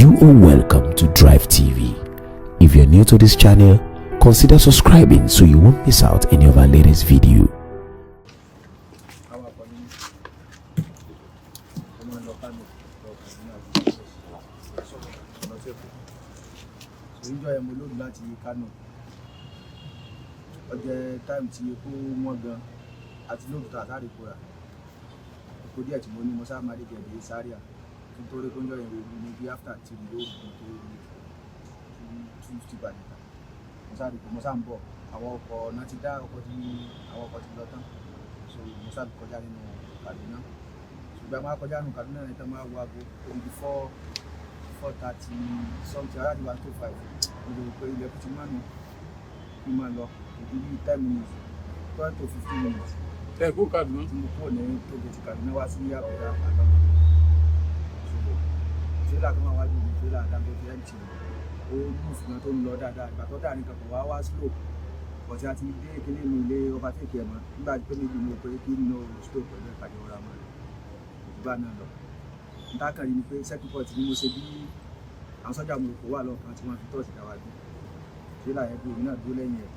You are welcome to Drive TV. If you're new to this channel, consider subscribing so you won't miss out any of our latest video. Awakọ̀ ni mí. Mo máa ń lọ Kánò, lọ Kaduna, lọ sí Èkó. So níjọ́ yẹn, mo load láti Kánò. Ó jẹ́ time tí epo wọ́n gan àti load tó àtàrí kóra. Epo díẹ̀ tí mo ní, mo sábà máa dé gẹ̀dẹ̀ Zaria kí n tó rí kóńjọ́ yẹn ní bí after 3 lóru kí n tó rí 250 per litre. Mo sáré kó, mo sá ń bọ̀. Àwọn ọkọ̀ náà ti dá ọkọ̀ tí àwọn ọkọ̀ ti lọ tán. So mo sá kọjá nínú Kaduna. Ṣùgbọ́n a máa kọjá nínú Kaduna yẹn tán, máa wo aago, ó di 4:30 something, around 1 to 5. Mo rò pé ilẹ̀kùn ti mọ́ nù, kí n máa lọ. Kò ju bí 10 minutes, 12 to 15 minutes Ẹ kó Kaduna. tí mo kúrò ní toll gate Kaduna wá sí Àbújá àlọ́. So tírélà tó máa wájú mi, tírélà Dangote empty, ó move gan tó ń lọ dáadáa. Ìgbà tó dáa ní kankan wá wá slow, but a ti dé kíní mi ilé overtake ẹ̀ mọ́. Nígbà pé méjì, mo pé kí n no slow pẹ̀lú ìpàdé ọ̀rọ̀ àmọ́ rẹ̀ òjò náà lọ. Ntákàn rí ni pé second point ni mo ṣe bí àwọn sọ́jà mo rò kó wà lọ́kàn tí wọ́n fi tọ́ọ̀sì dá wa dúró. Tírélà yẹn dúró, èmi náà dúró lẹ́yìn ẹ̀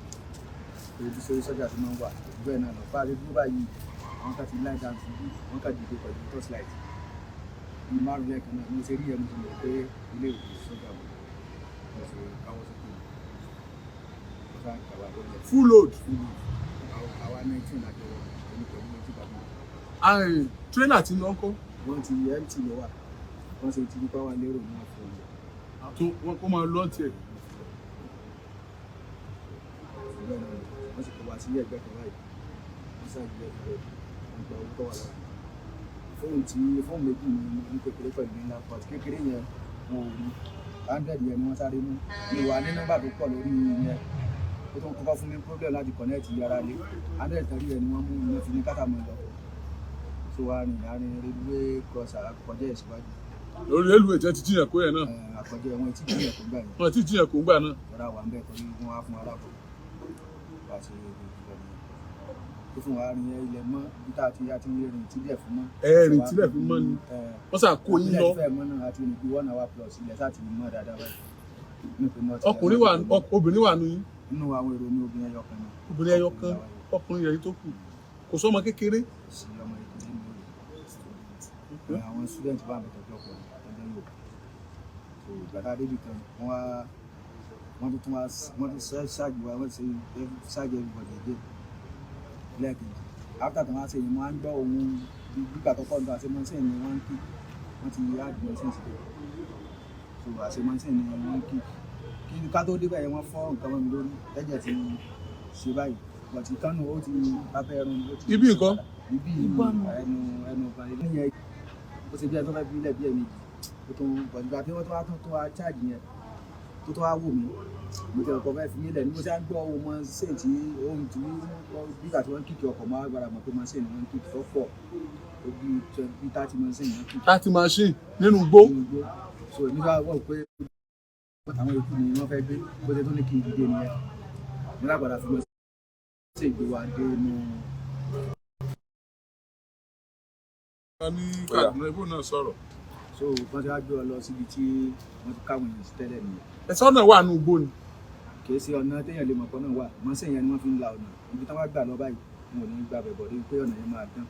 pé bí sórí sọ́jà tó máa ń wà òjú bẹ́ẹ̀ náà lọ. Bá a ṣe dúró báyìí, àwọn kan ti lie down síbí, wọ́n kàn dìde pẹ̀lú torch light bíi márùn lẹ́ẹ̀kan náà. Mo ṣe rí ẹ̀, mo ti mọ̀ pé ilé ìwé sọ́jà mo. Mo ṣe káwọ́ sókè, mo sá kàwá lọ́lẹ̀. Full load. Full load. Àwa 19 lájọ wọ, èmi pẹ̀lú méjì bàbá. Tírélà tí ń lọ ńkọ́? Wọ́n ti empty lọ wà. Wọ́n ṣe ti nípa wà lérò ní wọ́n fún un. Tó wọn kó máa lọ tiẹ̀. Bẹ́ẹ̀ náà wọ́n sì kó wa sí ẹgbẹ́ kan báyìí. Wọ́n ṣáàjì ẹgbẹ́, wọ́n gba owó tó wà lára fóònù tí fóònù méjì ní ní kékeré pẹ̀lú ńlá, but kékeré yẹn wọn ò rí. 100 yẹn ni wọ́n sáré mú. Mi wà ní nọ́mbà tó pọ̀ lórí yẹn, ó tún kọ́kọ́ fún mi problem láti connect yàrá lé. 100 tẹ̀lé yẹn ni wọ́n mú ní fi ní kátà mọ́ lọ. So wá rìn àárín railway cross, àkọjá ìsíwájú. Lórí railway tẹ́ ti jíyàn kó yẹn náà? Àkọjá wọn tí jíyàn kó gbà yẹn. Wọn ti jíyàn kó gbà náà. Ìjọra wà ń bẹ̀ torí wọ́n á fún wa lábọ̀ bá a ṣe lọ nìyẹn. Tó fún wa rìn ilẹ̀ mọ́ bí tá a ti a ti rìn tílẹ̀ fún mọ́. Ẹ rìn tílẹ̀ fún mọ́ ni? Wọ́n sà kó yín lọ. Ilẹ̀ fẹ́ mọ́ náà, àti rìn bí one hour plus, ilẹ̀ sáà ti mọ́ dáadáa báyìí. Ní pé mọ́ ti Ọkùnrin wà, obìnrin wà nù yín? Nínú àwọn èrò ní obìnrin ẹyọ kan ni. Obìnrin ẹyọ kan, ọkùnrin yẹn tó kù. Kò sọ́mọ kékeré? Kò sí ọmọ kékeré nínú rẹ̀. Àwọn student wà bẹ̀tẹ̀ ọjọ́ kan ọjọ́ yóò. So ìgbà tá a débi kan, wọ́n wá, wọ́n tún wá, wọ́n tún ṣáàjì wa, wọ́n ṣe ṣáàjì everybody again lẹ́ẹ̀kejì. After tí wọ́n á ṣe yẹn, wọ́n á ń gbọ́ ohun gbígbà tó pọ̀ nípa àṣemọ́sìn ni wọ́n ń kí. Wọ́n ti add machine síbẹ̀, so àṣemọ́sìn ni wọ́n ń kí. Kí ká tó débẹ̀ yẹn, wọ́n fọ́ nǹkan mọ́ mi lórí, ẹ̀jẹ̀ ti ṣe báyìí, but ìkànnì ó ti abẹ́ ẹrun ó ti. Ibi nǹkan? Ibi ẹnu ẹnu kan ilé yẹn. Ó ṣe bí ẹni tó fẹ́ bí ilẹ̀ bí ẹ̀mejì, ó tún bọ̀. Nígbà tí wọ́n tún wá tún wá charge yẹn, tó tún wá wò mí, mo ti ọkọ̀ fẹ́ fi mí lẹ̀ ní. Mo ṣe á ń gbọ́ ohun mọ́ ṣe tí ohun tí nígbà tí wọ́n ń kick ọkọ̀ mọ́ agbára mọ̀ pé machine ni wọ́n ń kick tó pọ̀ ó bí 20, 30 machine wọ́n kick. 30 machine nínú igbó? Nínú igbó. So èmi bá wọ̀ pé àwọn yòókù ni wọ́n fẹ́ gbé. Bó ṣe tún ní kí n dìde nìyẹn. Mo lápadà fi mọ́ ṣe ìgbé wa dé inú. Ní Kaduna, ibò náà sọ̀rọ̀. So wọ́n ti wá gbé ọ lọ síbi tí wọ́n ti káwọn èèyàn sí tẹ́lẹ̀ nìyẹn. Ẹ sọ́nà wà nínú igbó ni? Kì í ṣe ọ̀nà téèyàn lè mọ̀ pọ̀ náà wà. Mọ́sẹ̀ yẹn ni wọ́n fi ń la ọ̀nà. Ibi tí wọ́n gbà lọ báyìí, wọn ò ní gbà bẹ̀ bọ̀ dé pé ọ̀nà yẹn máa dán.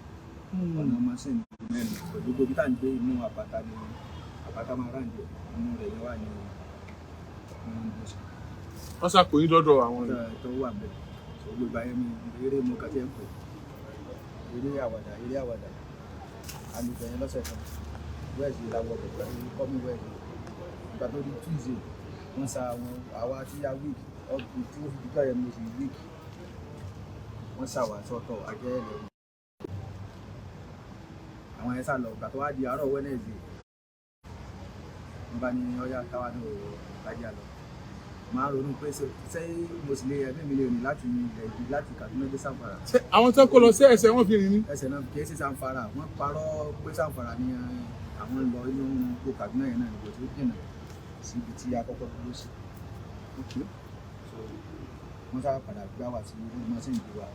Ọ̀nà mọ́sẹ̀ ní mẹ́rin pẹ̀lú gbogbo ibi tá à ń gbé inú àpáta ni. Àpáta máa ráǹdì ẹ̀, inú rẹ̀ yẹn wà ní wọ́n ń dúró sí. Wọ́n ṣàkóyí lọ́dọ̀ àwọn tó tó wà bẹ̀. So gbogbo ìgbà yẹn, mi eré mo kàtí ẹ̀ ń pè eré àwàdà, eré àwàdà. Àlùfẹ́ yẹn lọ́sẹ̀ kan, wẹ́ẹ̀sì làwọ̀ bẹ̀ pẹ̀lú kọ́mí wẹ́ẹ̀sì. Ìgbà tó di Tuesday, wọ́n sa àwọn àwa tí a weak ọ̀gbìn tí ó fi dúdú àyẹ̀ mo sì weak, wọ́n sà wá sọ́tọ̀ ajẹ́ ẹ̀lẹ́ àwọn yẹn sá lọ. Ìgbà tó wá di àárọ̀ Wednesday, wọ́n bá ní ọyá káwá ní òwò kájà lọ. Máa ronú pé ṣé mo sì lè ẹ̀mí mi lè rìn láti ilẹ̀ ibi láti Kaduna dé Zamfara. Ṣé àwọn tó kó lọ sí ẹsẹ̀ wọn fi rìn ní? Ẹsẹ̀ náà kì í ṣe Zamfara. Wọ́n parọ́ pé Zamfara ni àwọn ń lọ. Inú oko Kaduna yẹn náà níbo tí ó jìnnà síbi tí a kọ́kọ́ dúró sí. So wọ́n sábà padà gbá wa sí mọ́sìn ìgbé wa.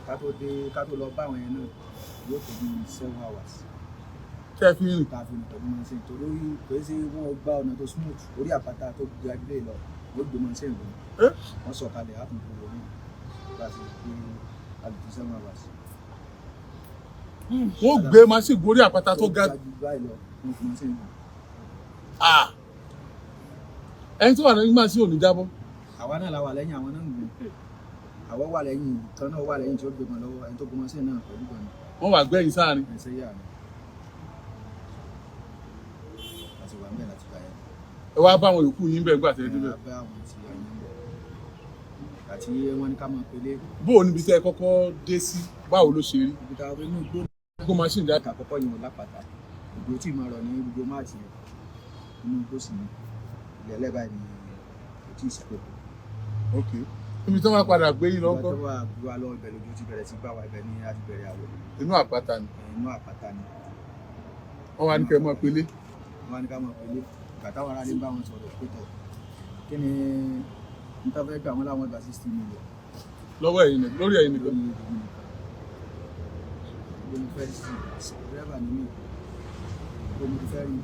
Ká tó dé, ká tó lọ bá àwọn yẹn náà, yóò tó bí 7 hours. Tẹ́ fi rìn. Tá a fi rìn pẹ̀lú machine, torí kò sí wọn gba ọ̀nà tó smooth, orí àpáta tó ga ilé lọ, wọ́n gbé machine lọ. Eh? Wọ́n sọ̀kalẹ̀, á tún kúrò ní bá a ṣe gbé alùpùpù 7 hours. Wọ́n gbé machine gorí àpáta tó ga. Ju báyìí lọ, wọ́n fi machine lọ. Ah! Ẹni tó wà lẹ́yìn machine ò ní jábọ́. Àwa náà la wà lẹ́yìn, àwọn náà ń gbé. Àwa wà lẹ́yìn, kan náà wà lẹ́yìn tí ó gbé wọn lọ́wọ́, ẹni tó gbé machine náà pẹ̀lú gan. Wọ́n wà gbẹ̀yìn sáàrin. Ẹsẹ̀ yà ni àti wà ń bẹ̀ láti gbà yẹn. Ẹ wá bá àwọn yòókù yín bẹ́ẹ̀ gbà tẹ́ débẹ̀. Ẹ bá àwọn tí a yẹn ń bọ̀ àti wọ́n ní ká máa pélé. Bó o níbi tẹ́ ẹ kọ́kọ́ dé sí, báwo ló ṣe rí? Ibi tá a fi inú igbó. Kó machine jáde. Àkọ́kọ́ yẹn ò lápáta, ìgbó tí mo rọ̀ ní gbogbo máàtì yẹn, inú igbó sì ni ilẹ̀ ẹlẹ́bàá ni, kò tí ì sí pé. Ok, níbi tí wọ́n wá padà gbé yín Ìgbà lọ́kọ́. tó wà gbé wa lọ ibẹ̀, lójú ti bẹ̀rẹ̀ sí gbà wá, ibẹ̀ ni a ti bẹ̀rẹ̀ àwẹ̀. Inú àpáta ni? Inú àpáta ni. Wọ́n wá ní kẹ́ ẹ mọ́ pélé. Wọ́n wá ní ká máa pélé. Ìgbà táwọn aráalé ń bá wọn sọ̀rọ̀ pé tọ̀, kí ni n tó fẹ́ gbà? Wọ́n láwọn gba 60 million. Lọ́wọ́ ẹ̀yin nìkan, lórí ẹ̀yin nìkan? Lórí èmi nìkan. Gbogbo mo fẹ́ sí dírẹ́bà ní mí, gbogbo mo ti fẹ́ rí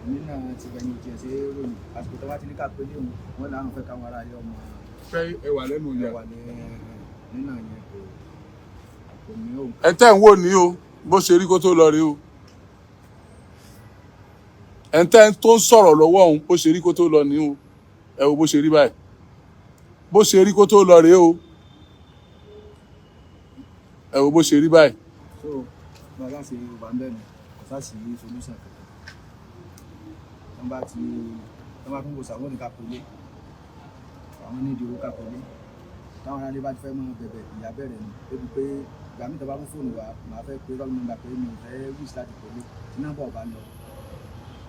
èmi náà ti gbẹ̀yìn òjì ẹ̀ ṣe é ròyìn. Àsìkò tó bá ti ní ká pélé òun, wọ́n láwọn fẹ́ káwọn aráalé ọmọ Fẹ́ ẹ wà lẹ́nu ìyá. Ẹwà ní nínà yẹn, kò ní òun. Ẹ tẹ́ ń wò ní o, bó ṣe rí kó tó lọ rí o. Ẹ tẹ́ tó ń sọ̀rọ̀ lọ́wọ́ òun, bó ṣe rí kó tó lọ ní o. Ẹ wo bó ṣe rí báyìí, bó ṣe rí kó tó lọ rèé o. Ẹ wo bó ṣe rí báyìí. So bá a ṣe wà ń bẹ̀ nù, kò sá sí solution kankan. Wọ́n bá tún wò sàwọn ní ká pélé, àwọn nídìí owó ká pélé. Táwọn aráalé bá ti fẹ́ mọ bẹ̀bẹ̀, ìyá bẹ̀rẹ̀ ni débi pé ìgbà mi tó bá mú fóònù wá, màá fẹ́ pé wrong number, pé mi ò fẹ́ wish láti pélé. Tí nọ́mbà ò bá lọ,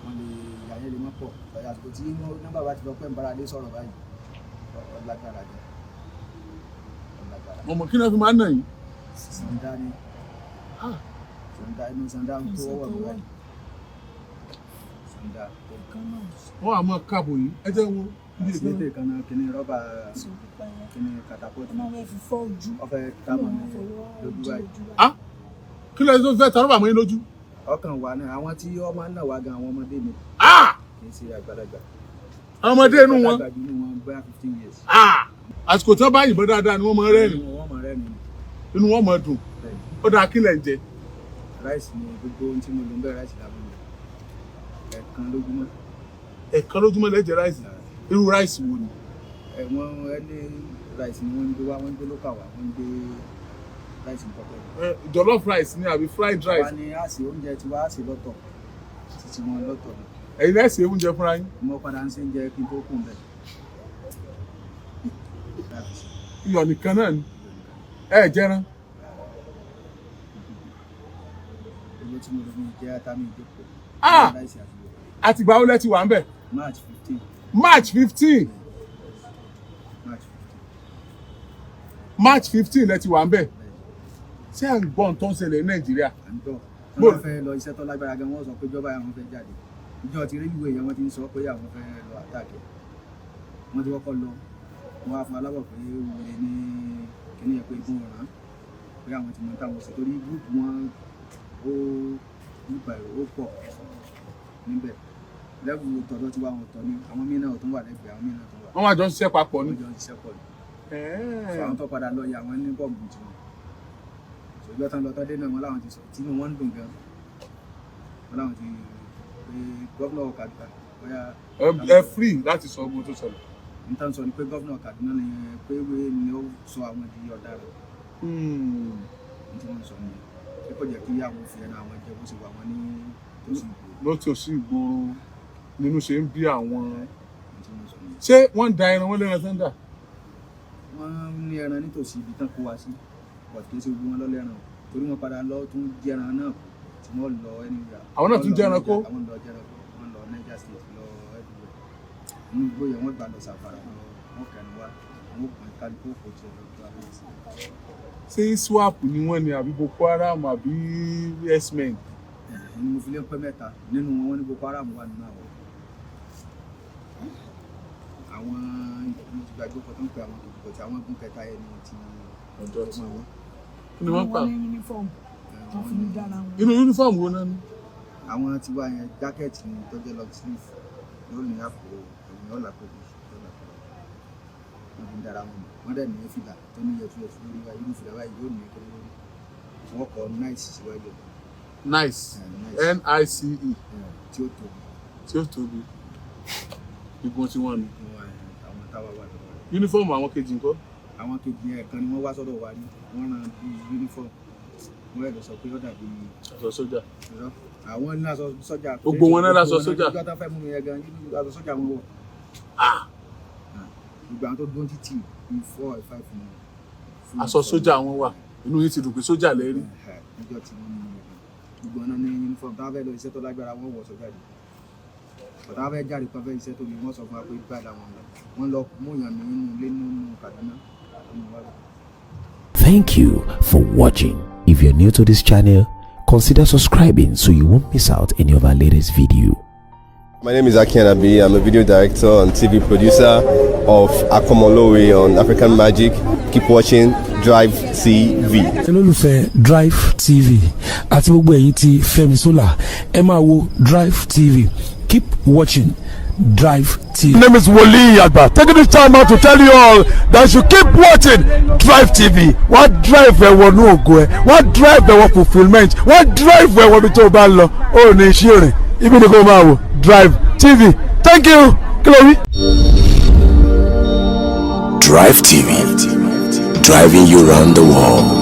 wọ́n lè ìyá yẹn lè mọ́ pọ̀. Àsìkò tí nọ́mbà bá ti lọ pẹ́ ń bára lé sọ̀rọ̀ báyìí, ó lágbára gan, ó lágbára. Mọ̀mọ́, kí náà fi máa ń nà yín? Sanda ni. Sanda, inú sanda ń tó wọ̀ mí báyìí, sanda. Wọ́n á máa káàbò yín. Ẹ jẹ́ wo ibi àti ìgbẹ́. ètò ìkànnà kìíní rọ́bà, kìíní catapult. Ọfẹ táwọn ní lójú báyìí. Ah, kí ló fẹ́ ta rọ́bà mọ́ yín lójú? Ọkàn wà náà, àwọn tí wọ́n máa ń nà wá gan, àwọn ọmọdé ni. Ah! Kì í ṣe àgbàlagbà. Àwọn ọmọdé inú wọn? Àgbàlagbà jù nínú wọn, bóyá 15 years. Ah! Àsìkò tí wọ́n bá yìnbọn dáadáa ni wọ́n máa ń rẹ́rìn. Wọ́n máa rẹ́rìn. Inú wọn máa dùn. Bẹ́ẹ̀. Ó dáa, kí lẹ̀ ń jẹ? Rice ni gbogbo ohun tí mo lò ń bẹ̀rẹ̀, rice làwọn lò ẹ̀ẹ̀kan lójúmọ́. Ẹ̀ẹ̀kan lójúmọ́ lẹ jẹ rice? Irú rice wo ni? Ẹ̀wọ̀n ẹni rice ni wọ́n ń gbé wá, wọ́n ń gbé local wá, wọ́n ń gbé rice pọ̀pọ̀. Ẹ, jollof rice ni àbí fried rice? Wa ni a ṣe oúnjẹ tiwa, a ṣe lọ́tọ̀, títí wọn lọ́tọ̀ ni. Ẹ̀yin lẹ ṣe oúnjẹ fúnra yín? Mo padà ń ṣe oúnjẹ kí n tó kùn bẹ́ẹ̀. Iyọ̀ nìkan náà ni ẹ jẹran? Owó tí mo lò ní jẹ́ ata mi ìjókòó. Ah! Rice àti iyọ̀. Àtìgbà wo lẹ ti wà ń bẹ̀? March 15. March 15? March 15. March 15 lẹ ti wà ń bẹ̀. Ṣé ẹ̀ ń gbọ́ ohun tó ń ṣẹlẹ̀ ní Nàìjíríà? À ń gbọ́. Bó- Wọ́n fẹ́ lọ iṣẹ́ tó lágbára gan, wọ́n sọ pé ìjọba àwọn fẹ́ jáde. Ìjọ ti rélùwé yẹn, wọ́n ti ń sọ pé àwọn fẹ́ lọ attack. Wọ́n ti kọ́kọ́ lọ, wọ́n á fún alábọ̀ pé wèrè ní kíní yẹn, pé igun ọ̀ràn, pé àwọn ti mọ táwọn ṣe, torí group wọn ó group ẹ̀ ó pọ̀ níbẹ̀ lẹ́bù tọ̀dọ̀ tí wọ́n tọ̀ ní àwọn míì náà tó wà lẹ́gbẹ̀ẹ́, àwọn míì náà tó wà. Wọ́n wá jọ ń ṣiṣẹ́ papọ̀ ni? Wọ́n jọ ń ṣiṣẹ́ pọ̀ ni. So àwọn tó padà lọ yà wọ́n ní bọ́ọ̀mù tiwọn. Ṣòjọ́ tán lọ tán dé náà, wọ́n láwọn ti sọ tínú wọn ń dùn gan, wọ́n láwọn ti pé governor Kaduna bóyá. Ẹ free láti sọ ogun tó ṣẹlẹ̀. N tán sọ ni pé governor Kaduna ni pé wé ni ó sọ àwọn di ọ̀daràn. N tí wọ́n sọ nìyẹn, ṣé kò jẹ́ kí àwọn fi ẹnu àwọn jẹ bó ṣe wà wọ́n ní tòsí ìgboro. Ló tí ò sí ìgboro nínú ṣe ń bí àwọn. N tí wọ́n sọ nìyẹn. Ṣé wọ́n ń da ẹran wọn lẹ́ran sẹ́ńdà? Wọ́n ní ẹran nítòsí ibi tán kó wa sí, but kì í ṣe gbogbo wọn lọ́lẹ́ran o, torí wọ́n padà lọ tún jẹran náà kù tí wọ́n lọ anywhere. Àwọn náà tún Wọ́n lọ jẹran kó? Niger- Àwọn lọ jẹran kó, wọ́n lọ Niger State, lọ everywhere inú igbó yẹn. Wọ́n gbà lọ sàfàrà lọ, wọ́n kẹnu wá, wọ́n pọn kálukú kò tiẹ̀ lọ gba owó. Ṣé ISWAP ni wọ́n ni àbí Boko Haram àbí X-Men? Ẹni mo fi lé pẹ́ mẹ́ta nínú wọn, wọ́n ní Boko Haram wà nínú àwọn mo ti gbàgbé ọkọ̀ tó ń pè àwọn kòkòrò tí àwọn gún kẹta ẹni ti Ọjọ́ tí wọn. Kí ni wọ́n pa? Wọ́n ní uniform. Wọ́n fi ń dára wọn. Inú uniform wo náà ni? Àwọn tiwa yẹn, jacket ni tó jẹ́ long sleeve, yóò ní àpò ẹ̀wọ̀n, yóò lápò bí yóò lápò. Wọ́n fi ń dára wọn mọ̀. Wọ́n dẹ̀ ní fìlà tó ní yẹtu yẹtu lórí wa. Irú fìlà báyìí yóò ní kéré lórí. Wọ́n kọ NICE síwájú ẹ̀. Nice. Nice. NICE. Tí ó tóbi. Tí ó tóbi, igun tí wọ́n nu. Wọn, àwọn táwa wà lọ́wọ́ rẹ̀. Uniform àwọn kejì ńkọ́? Àwọn kejì yẹn kan ni wọ́n wá sọ́dọ̀ wa rí. Wọ́n rán bí uniform, wọ́n ẹ̀ lọ sọ pé ó dàbí Aṣọ sójà. Irọ́, àwọn ní aṣọ sọ́jà. Gbogbo wọn náà láṣọ sójà? Gbogbo wọn náà tó fẹ́ mú mi yẹn gan, aṣọ sójà wọn wọ̀. Gbogbo àwọn tó dún títì bíi four or five ni. Aṣọ sójà wọn wà. Inú yín ti dùn pé sójà lẹ rí. Níjọ́ tí wọ́n mú mi yẹn gan, gbogbo wọn náà ní uniform. Táwọn fẹ́ lọ iṣẹ́ tó lágbára, wọ́n wọ̀ sọ́jà dé. Ọ̀tá fẹ́ jáde kan fẹ́ iṣẹ́ tó ní, wọ́n sọ fún wa pé báyìí làwọn lọ. Wọ́n lọ mú yàn mí nínú ilé nínú Kaduna nínú wa. Thank you for watching. If you're new to this channel, consider subscribing so you won't miss out any of our latest video. My name is Aki Anabi. I'm a video director and TV producer of Akomolowe on African Magic. Keep watching Drive TV. Olólùfẹ́ Drive TV àti gbogbo ẹ̀yin tí Fẹ́mi Sola, ẹ máa wo Drive TV. Keep watching Drive TV. My name is Wole Agba. Taking this time out to tell you all that you keep watching Drive TV. Wọ́n drive ẹ wọnú ògo ẹ, wọ́n drive ẹ wọ fulfilment, wọ́n drive ẹ wọ ibi tó o bá ń lọ. Ó ní iṣẹ́ rìn, ibi ni kò máa wò Drive TV. Thank you. Kí ló wí? Drive TV, driving you round the world.